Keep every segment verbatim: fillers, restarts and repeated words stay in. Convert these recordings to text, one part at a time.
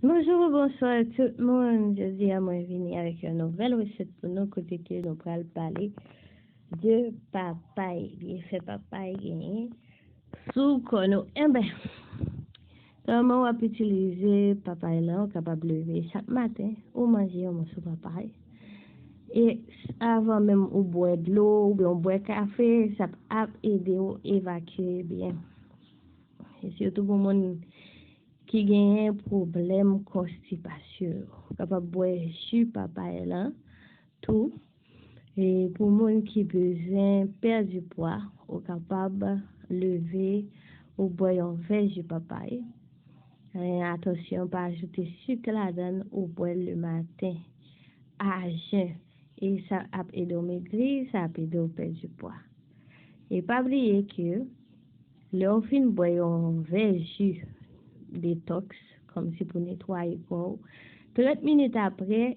Bonjou, bonswa tout moun. Jodi a mwen vini avèk yon nouvèl resèt pou nou kote ke nou pral pale de papay, byenfè papay genyen sou kò nou. Enben, kòman w ap itilize papay la, ou kapab leve chak maten, ou manje yon moso papay. E avan menm ou bwè dlo oubyen ou bwè kafe, sa ap ede w evakye byen. E sitou pou moun ki genyen pwoblèm konstipasyon, ou kapab bwè ji papay lan tou. E pou moun ki bezwen pèdi pwa, ou kapab leve, ou bwè yon vè ji papay. E atansyon, pa ajoute sik ladan l, ou bwè l le maten a jen. E sa ap ede w megri, sa ap ede w pèdi pwa. E pa bliye ke lè w fin bwè yon vè ji detòks, kòmsi pou netwaye kò w, trant minit apre,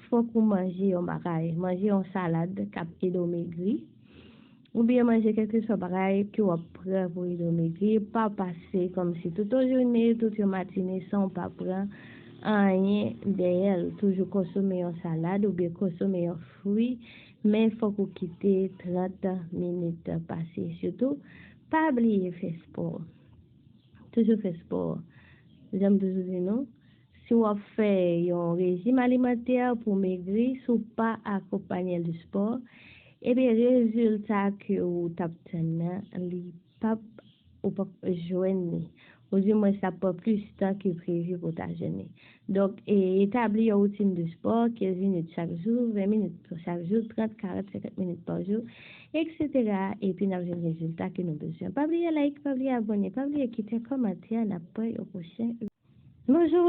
fòk ou manje yon bagay. Manje yon salad k ap ede w megri. Oubyen manje kèlkeswa bagay ke w ap pran pou ede w megri. Pa pase kòmsi tout yon jounen, tout yon matine san w pa pran anyen dèyè l. Toujou konsome yon salad oubyen konsome yon fwi, men fòk ou kite trant minit pase. Sitou, pa bliye fè spò. Toujou fè spò. Jan m toujou di nou, si w ap fè yon rejim alimantè pou megri, si w pa akonpanye l de spò, ebyen, rezilta ke ou t ap tann nan, li p ap, ou p ap jwenn li. Ou di mwens, l ap pran plis tan ke previ pou w ta jwenn li. Donk, e, etabli yon woutin de spò, kenz minit chak jou, ven minit chak jou, trant, karant, senkant minit pa jou, etsetera. Epi n ap jwenn rezilta ke nou bezwen. Pa bliye like, pa bliye abòne, pa bliye kite kòmantè, n ap wè yon pwochen. Bonjou,